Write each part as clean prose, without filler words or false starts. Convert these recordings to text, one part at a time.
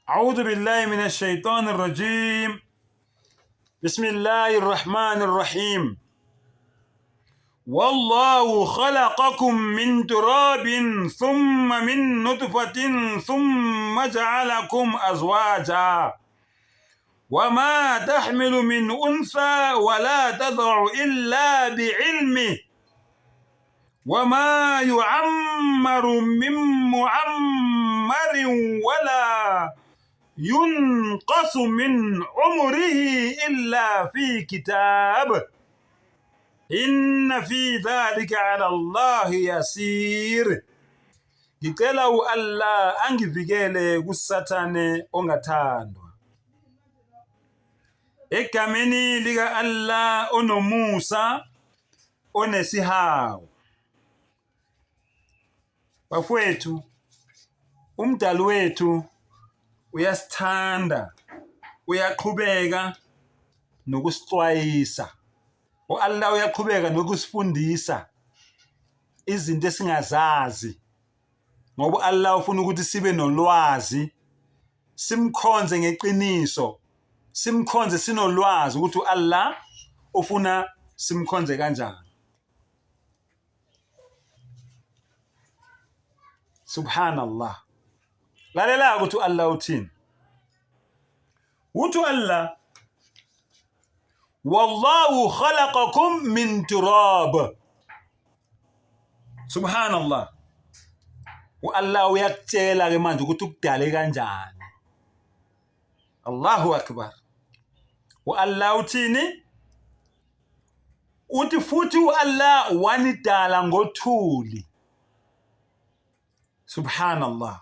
أعوذ بالله من الشيطان الرجيم بسم الله الرحمن الرحيم والله خلقكم من تراب ثم من نطفة ثم جعلكم أزواجا وما تحمل من أنثى ولا تضع إلا بعلمه وما يعمر من معمر ولا ينقص من عمره إلا في كتاب إن في ذلك على الله يسير. Ngicela u-Allah angivikele kuSathane ongathandwa. Egameni lika-Allah onomusa onesihawu. Bafowethu, umdali wethu uyasithanda, uyaqhubeka nokusixwayisa. U-Allah uyaqhubeka nokusifundisa izinto esingazazi ngoba u-Allah ufuna ukuthi sibe nolwazi, simkhonze ngeqiniso, simkhonze sinolwazi ukuthi u-Allah ufuna simkhonze kanjani. Subhanallah. Lalela ukuthi u-Allah uthini. Uthi u-Allah, wallahu khalaqakum min turab. Subhanallah. U-Allah uyakutshela ke manje ukuthi ukudale kanjani. Allahu akbar. U-Allah uthini? Uthi futhi u-Allah wanidala ngothuli. Subhanallah.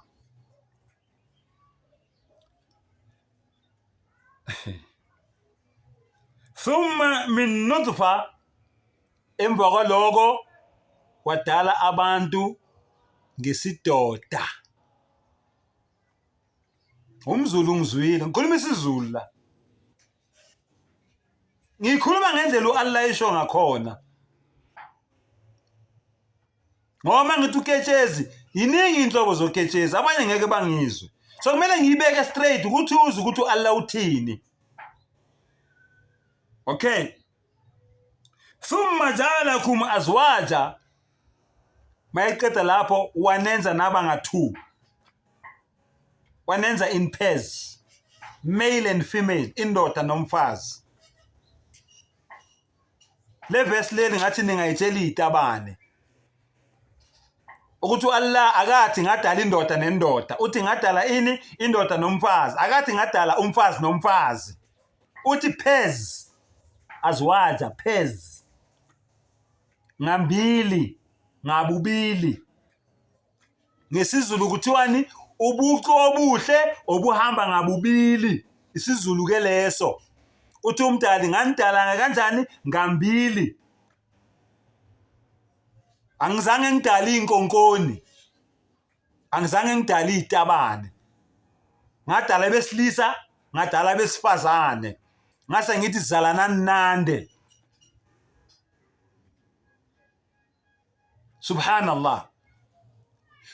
Thumma min nutfa, emva kwaloko wadala abantu ngesidoda. UmZulu ngizwile, ngikhuluma isiZulu la. Ngikhuluma ngendlela uAllah esho ngakhona. Ngoba uma ngithi uketshezi, yiningi inhlobo zoketshezi, abanye ngeke bangizwe. So kumele ngiyibeke straight ukuthi uzwe ukuthi uAllah uthini. Okay. Thumma ja'alakum azwaja. Mayeqeda lapho wanenza naba nga-2. Wanenza in pairs. Male and female, indoda nomfazi. Le verse leli ngathi ningayitshela izitabane. Ukuthi uAllah akathi ngadala indoda nendoda, uthi ngadala ini indoda nomfazi, akathi ngadala umfazi nomfazi. Uthi pairs, azwaja pairs. Ngambili, ngabubili. NgesiZulu kuthiwani? Ubucu obuhle obuhamba ngabubili. IsiZulu ke leso. Uthi umdali nganidala kanjani? Ngambili. Angizange ngidale iy'nkonkoni, angizange ngidale iy'tabane. Ngadala abesilisa, ngadala abesifazane. Ngase ngithi zalanani nande. Subhanallah.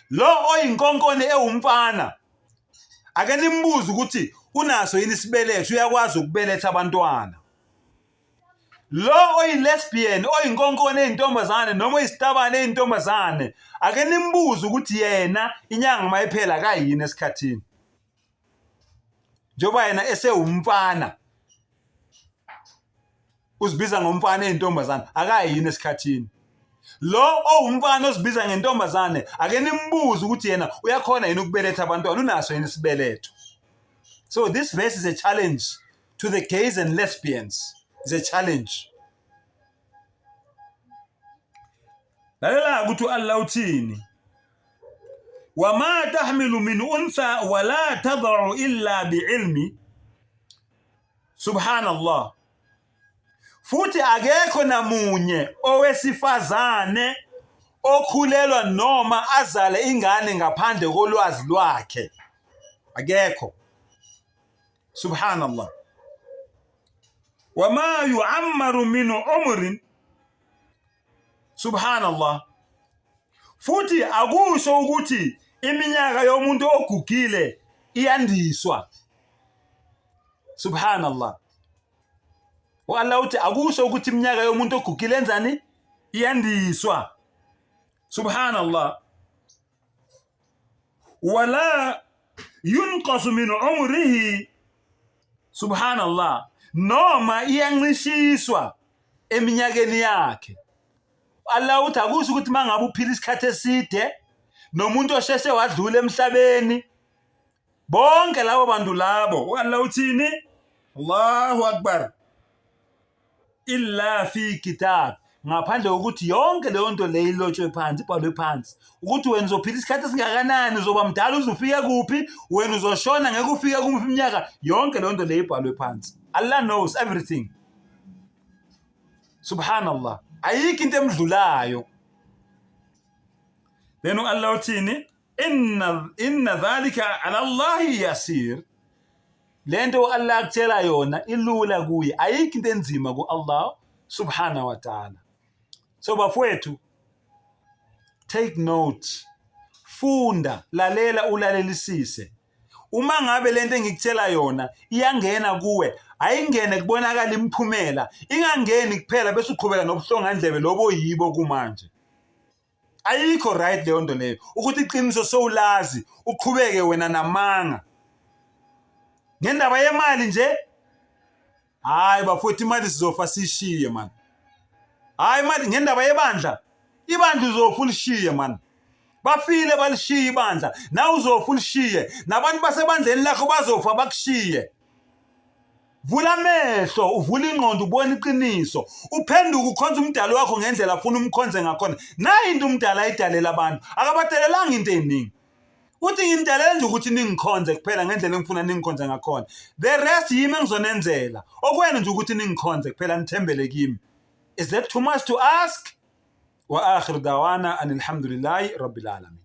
Lo oyinkonkoni ewumfana ake nimbuze ukuthi unaso yini isibeletho, uyakwazi ukubeletha abantwana. Lo oyi-lesbian oyinkonkoni eyintombazane noma oyisitabane eyintombazane ake nimbuze ukuthi yena inyanga mayiphela akayini esikhathini, njengoba yena esewumfana uzibiza ngomfana eyintombazane akayini esikhathini. Lo owumfana ozibiza ngentombazane ake nimbuze ukuthi yena uyakhona yini ukubeletha abantwana, unaso yini isibeletho. So this verse is a challenge to the gays and lesbians. It's a challenge. Lalela ukuthi u-Allah uthini. Wama tahmilu min untha wala tadau illa biilmi. Subhanallah. Futhi akekho namunye owesifazane okhulelwa noma azale ingane ngaphandle kolwazi lwakhe. Akekho. Subhanallah. Wama yu'ammaru min umrin. Subhanallah. Futhi akusho ukuthi iminyaka yomuntu ogugile iyandiswa. Subhanallah. U-Allah uthi akusho ukuthi iminyaka yomuntu ogugile enzani? Iyandiswa. Subhanallah. Wala yunqasu min umrihi. Subhanallah. Noma iyancishiswa eminyakeni yakhe. Allah uthi akusho ukuthi mangabe uphila isikhathi eside nomuntu osheshe wadlula emhlabeni bonke labo bantu labo u-Allah uthini? Allahu Akbar. Illa fi kitab, ngaphandle kokuthi yonke leyo nto leyo ilotshwe phansi, ibhalwe phansi ukuthi wena uzophila isikhathi esingakanani, uzoba mdala uze ufike kuphi, wena uzoshona ngeke ufike kumuphi iminyaka, yonke leyo nto leyo ibhalwe phansi. Allah knows everything. Subhanallah, ayikho into emdlulayo. Then u-Allah uthini? Inna dhalika ala Allahi yasir. Lento u-Allah akutshela yona ilula kuye, ayikho into enzima ku-Allah subhanahu wa ta'ala. So bafowethu, take note, funda, lalela, ulalelisise. Uma ngabe lento engikutshela yona iyangena kuwe, ayingene kubonakala imiphumela, ingangeni kuphela bese uqhubeka nobuhlongandlebe lobo yibo kumanje. Ayikho right leyo nto leyo, ukuthi iqiniso sowulazi uqhubeke wena namanga ngendaba yemali nje. Hayi bafowethu, imali sizofa sishiye man. Hayi imali ngendaba yebandla, ibandla uzofa ulishiye man. Bafile balishiye ibandla, nawe uzofa ulishiye, nabantu basebandleni lakho bazofa bakushiye. Vula amehlo, uvule ingqondo, ubone iqiniso, uphenduke ukhonze umdali wakho ngendlela afuna umkhonze ngakhona. Nayi into umdali ayidalela abantu, akabadalelanga into eziningi. Uthi nginidalela nje ukuthi ningikhonze kuphela ngendlela engifuna ningikhonze ngakhona. The rest yimi engizonenzela. Okwenu nje ukuthi ningikhonze kuphela, nithembele kimi. Is that too much to ask? Wa akhir dawana anilhamdulillahi rabbil alamin.